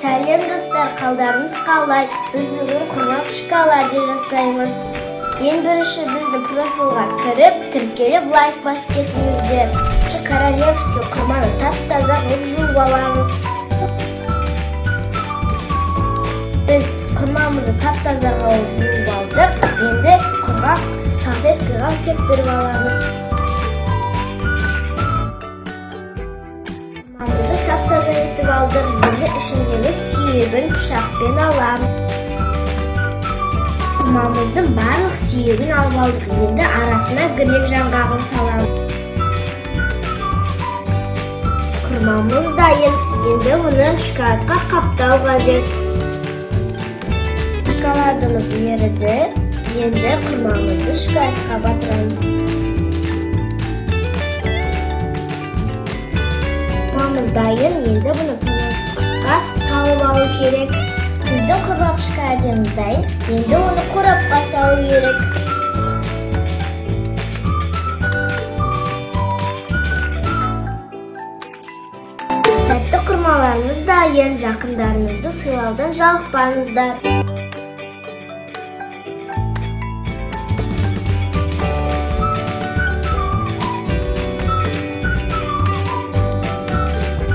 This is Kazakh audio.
Сәлем, достар, қалдарыңыз қалай? Біз бүгін құрмақ шоколад жасаймыз. Ең бірінші біздің профильға кіріп, тіркеліп, лайк басып кетіңіздер. Королевский құрманы тап-таза қылып жуып аламыз. Біз құрмамызды тап-таза қылып жуып алдық. Енді құрғақ салфеткаға кептіріп аламыз. Құрмамызды тап-таза етіп алдық. Енді ішіндегі сүйегін пышақпен аламыз. Құрмамыздың барлық сүйегін алып алдық. Енді арасына грек жаңғағын саламыз. Құрмамыз дайын. Енді бұны шоколадқа қаптау қажет. Шоколадымыз еріді. Енді құрмамызды шоколадқа батырамыз. Құрмамыз дайын. Енді бұны тоңазытқышқа салып алу керек. Біздің құрмақ шоколадымыз дайын. Енді оны қорапқа салу керек. Тәтті құрмаларымыз дайын. Жақындарыңызды сыйлаудан жалықпаңыздар.